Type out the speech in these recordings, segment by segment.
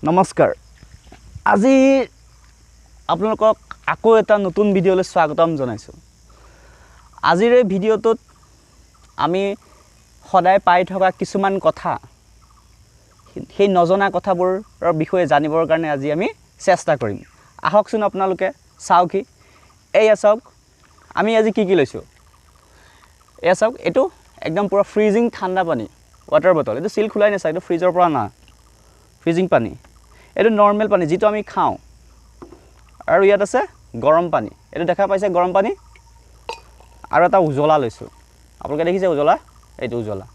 নমস্কাৰ, আজি আপোনালোকক আকৌ এটা নতুন ভিডিঅ'লৈ স্বাগতম জনাইছোঁ। আজিৰ এই ভিডিঅ'টোত আমি সদায় পাই থকা কিছুমান কথা, সেই নজনা কথাবোৰৰ বিষয়ে জানিবৰ কাৰণে আজি আমি চেষ্টা কৰিম। আহকচোন আপোনালোকে চাওকহি। এয়া চাওক, আমি আজি কি কি লৈছোঁ। এয়া চাওক, এইটো একদম পূৰা ফ্ৰিজিং ঠাণ্ডা পানী, ৱাটাৰ বটল। এইটো চিল খোলাই নাচায়, এইটো ফ্ৰিজৰ পৰা অনা ফ্ৰিজিং পানী। এইটো নৰ্মেল পানী যিটো আমি খাওঁ। আৰু ইয়াত আছে গৰম পানী, এইটো দেখা পাইছে গৰম পানী। আৰু এটা উজলা লৈছোঁ, আপোনালোকে দেখিছে উজলা, এইটো উজলা।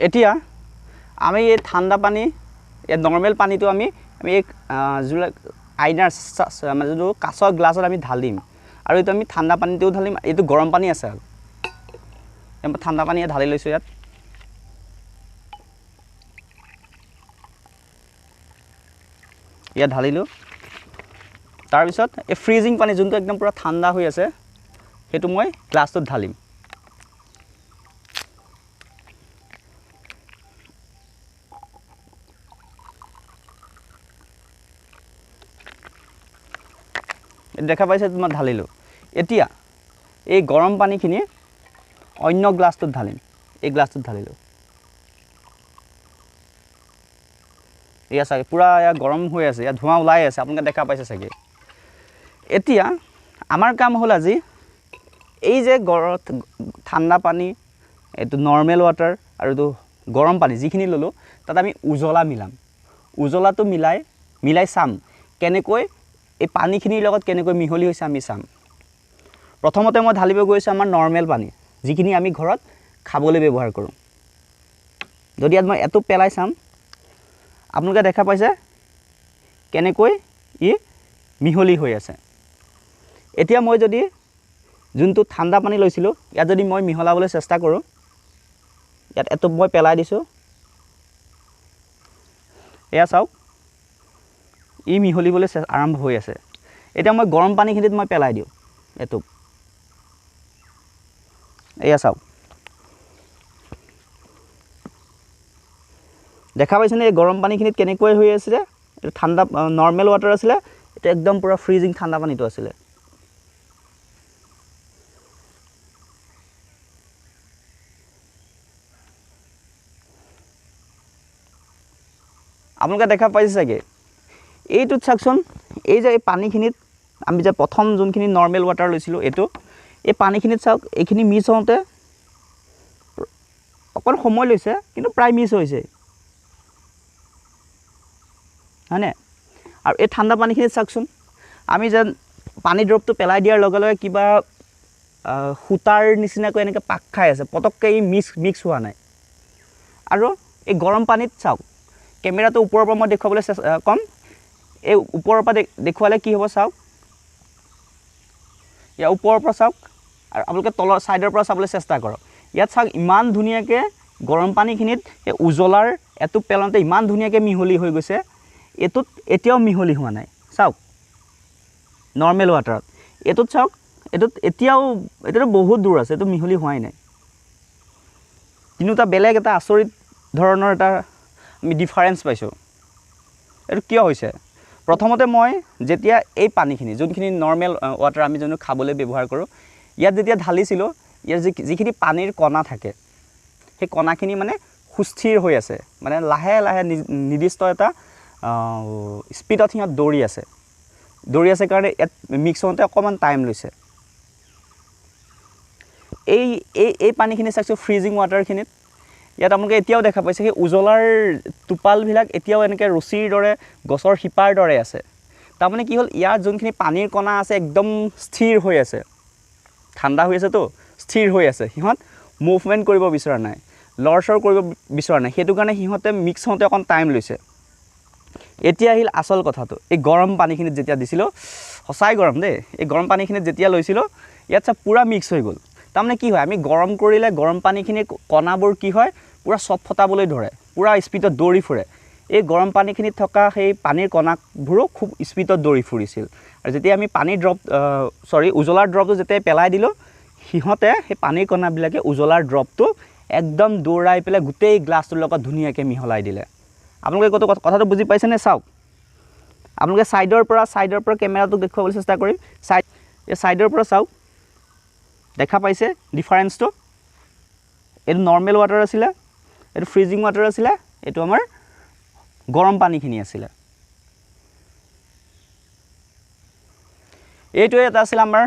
এতিয়া আমি এই ঠাণ্ডা পানী, এই নৰ্মেল পানীটো আমি আমি এই যিবিলাক আইনাৰ মানে যোনটো কাঁচৰ গ্লাছত আমি ঢালিম। আৰু এইটো আমি ঠাণ্ডা পানীটোও ঢালিম, এইটো গৰম পানী আছে, আৰু ঠাণ্ডা পানীয়ে ঢালি লৈছোঁ ইয়াত। ইয়াত ঢালিলোঁ। তাৰপিছত এই ফ্ৰিজিং পানী যোনটো একদম পূৰা ঠাণ্ডা হৈ আছে, সেইটো মই গ্লাছটোত ঢালিম। দেখা পাইছে, মই ঢালিলোঁ। এতিয়া এই গৰম পানীখিনি অন্য গ্লাছটোত ঢালিম। এই গ্লাছটোত ঢালিলোঁ। এয়া চাগে পূৰা ইয়াত গৰম হৈ আছে, ইয়াত ধোঁৱা ওলাই আছে, আপোনালোকে দেখা পাইছে চাগে। এতিয়া আমাৰ কাম হ'ল আজি এই যে ঠাণ্ডা পানী, এইটো নৰ্মেল ৱাটাৰ আৰু এইটো গৰম পানী যিখিনি ল'লোঁ, তাত আমি উজলা মিলাম। উজলাটো মিলাই মিলাই চাম কেনেকৈ এই পানীখিনিৰ লগত কেনেকৈ মিহলি হৈছে আমি চাম। প্ৰথমতে মই ঢালিব গৈছোঁ আমাৰ নৰ্মেল পানী, যিখিনি আমি ঘৰত খাবলৈ ব্যৱহাৰ কৰোঁ। যদি ইয়াত মই এটোপ পেলাই চাম, আপোনালোকে দেখা পাইছে কেনেকৈ ই মিহলি হৈ আছে। এতিয়া মই যদি যোনটো ঠাণ্ডা পানী লৈছিলোঁ, ইয়াত যদি মই মিহলাবলৈ চেষ্টা কৰোঁ, ইয়াত এটোপ মই পেলাই দিছোঁ। এয়া চাওক, ই মিহলিবলৈ আৰম্ভ হৈ আছে। এতিয়া মই গৰম পানীখিনিত মই পেলাই দিওঁ এটোপ। এয়া চাওক, দেখা পাইছেনে এই গৰম পানীখিনিত কেনেকৈ হৈ আছিলে? এইটো ঠাণ্ডা নৰ্মেল ৱাটাৰ আছিলে, এইটো একদম পূৰা ফ্ৰিজিং ঠাণ্ডা পানীটো আছিলে। আপোনালোকে দেখা পাইছে চাগে। এইটোত চাওকচোন, এই যে এই পানীখিনিত আমি যে প্ৰথম যোনখিনি নৰ্মেল ৱাটাৰ লৈছিলোঁ, এইটো এই পানীখিনিত চাওক, এইখিনি মিক্স হওঁতে অকণ সময় লৈছে, কিন্তু প্ৰায় মিক্স হৈছে, হয়নে? আৰু এই ঠাণ্ডা পানীখিনিত চাওকচোন, আমি যেন পানী ড্ৰপটো পেলাই দিয়াৰ লগে লগে কিবা সূতাৰ নিচিনাকৈ এনেকৈ পাক খাই আছে, পটককৈ ই মিক্স হোৱা নাই। আৰু এই গৰম পানীত চাওক, কেমেৰাটো ওপৰৰ পৰা মই দেখুৱাবলৈ ক'ম, এই ওপৰৰ পৰা দেখুৱালে কি হ'ব চাওক, ইয়াৰ ওপৰৰ পৰা চাওক আৰু আপোনালোকে তলৰ ছাইডৰ পৰা চাবলৈ চেষ্টা কৰক। ইয়াত চাওক, ইমান ধুনীয়াকৈ গৰম পানীখিনিত এই উজলাৰ এটোপ পেলাওঁতে ইমান ধুনীয়াকৈ মিহলি হৈ গৈছে। এইটোত এতিয়াও মিহলি হোৱা নাই, চাওক নৰ্মেল ৱাটাৰত। এইটোত চাওক, এইটোত এতিয়াও, এইটোতো বহুত দূৰ আছে, এইটো মিহলি হোৱাই নাই। কিন্তু এটা বেলেগ এটা আচৰিত ধৰণৰ এটা আমি ডিফাৰেঞ্চ পাইছোঁ। এইটো কিয় হৈছে? প্ৰথমতে মই যেতিয়া এই পানীখিনি, যোনখিনি নৰ্মেল ৱাটাৰ আমি যোনটো খাবলৈ ব্যৱহাৰ কৰোঁ, ইয়াত যেতিয়া ঢালিছিলোঁ, ইয়াৰ যিখিনি পানীৰ কণা থাকে, সেই কণাখিনি মানে সুস্থিৰ হৈ আছে, মানে লাহে লাহে নিৰ্দিষ্ট এটা স্পীডত সিহঁত দৌৰি আছে। দৌৰি আছে কাৰণে ইয়াত মিক্স হওঁতে অকণমান টাইম লৈছে। এই এই এই পানীখিনি চাইছোঁ ফ্ৰিজিং ৱাটাৰখিনিত, ইয়াত আপোনালোকে এতিয়াও দেখা পাইছে সেই উজলাৰ টোপালবিলাক এতিয়াও এনেকৈ ৰছীৰ দৰে, গছৰ শিপাৰ দৰে আছে। তাৰমানে কি হ'ল, ইয়াত যোনখিনি পানীৰ কণা আছে একদম স্থিৰ হৈ আছে, ঠাণ্ডা হৈ আছেতো, স্থিৰ হৈ আছে, সিহঁত মুভমেণ্ট কৰিব বিচৰা নাই, লৰচৰ কৰিব বিচৰা নাই, সেইটো কাৰণে সিহঁতে মিক্স হওঁতে অকণ টাইম লৈছে। এতিয়া আহিল আচল কথাটো, এই গৰম পানীখিনিত যেতিয়া দিছিলোঁ, সঁচাই গৰম দেই, এই গৰম পানীখিনিত যেতিয়া লৈছিলোঁ, ইয়াত চব পূৰা মিক্স হৈ গ'ল। তাৰমানে কি হয়, আমি গৰম কৰিলে গৰম পানীখিনিৰ কণাবোৰ কি হয়, পূৰা চট ফটাবলৈ ধৰে, পূৰা স্পীডত দৌৰি ফুৰে। এই গৰম পানীখিনিত থকা সেই পানীৰ কণাবোৰো খুব স্পীডত দৌৰি ফুৰিছিল। আৰু যেতিয়া আমি পানীৰ ড্ৰপ, চৰি, উজলাৰ ড্ৰপটো যেতিয়া পেলাই দিলোঁ, সিহঁতে সেই পানীৰ কণাবিলাকে উজলাৰ ড্ৰপটো একদম দৌৰাই পেলাই গোটেই গ্লাছটোৰ লগত ধুনীয়াকৈ মিহলাই দিলে। আপোনালোকে কথাটো বুজি পাইছেনে? চাওক, আপোনালোকে ছাইডৰ পৰা কেমেৰাটো দেখুৱাবলৈ চেষ্টা কৰিম। এই ছাইডৰ পৰা চাওক, দেখা পাইছে ডিফাৰেঞ্চটো? এইটো নৰ্মেল ৱাটাৰ আছিলে, এইটো ফ্ৰিজিং ৱাটাৰ আছিলে, এইটো আমাৰ গৰম পানীখিনি আছিলে। এইটোৱে এটা আছিল আমাৰ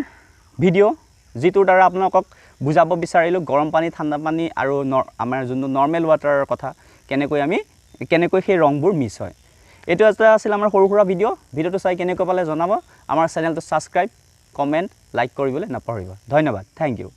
ভিডিঅ' যিটোৰ দ্বাৰা আপোনালোকক বুজাব বিচাৰিলোঁ গৰম পানী, ঠাণ্ডা পানী আৰু আমাৰ যোনটো নৰ্মেল ৱাটাৰৰ কথা, কেনেকৈ সেই ৰংবোৰ মিছ হয়। এইটো এটা আছিল আমাৰ সৰু সুৰা ভিডিঅ'। ভিডিঅ'টো চাই কেনেকুৱা পালে জনাব। আমাৰ চেনেলটো ছাবস্ক্ৰাইব, কমেণ্ট, লাইক কৰিবলৈ নাপাহৰিব। ধন্যবাদ, thank U.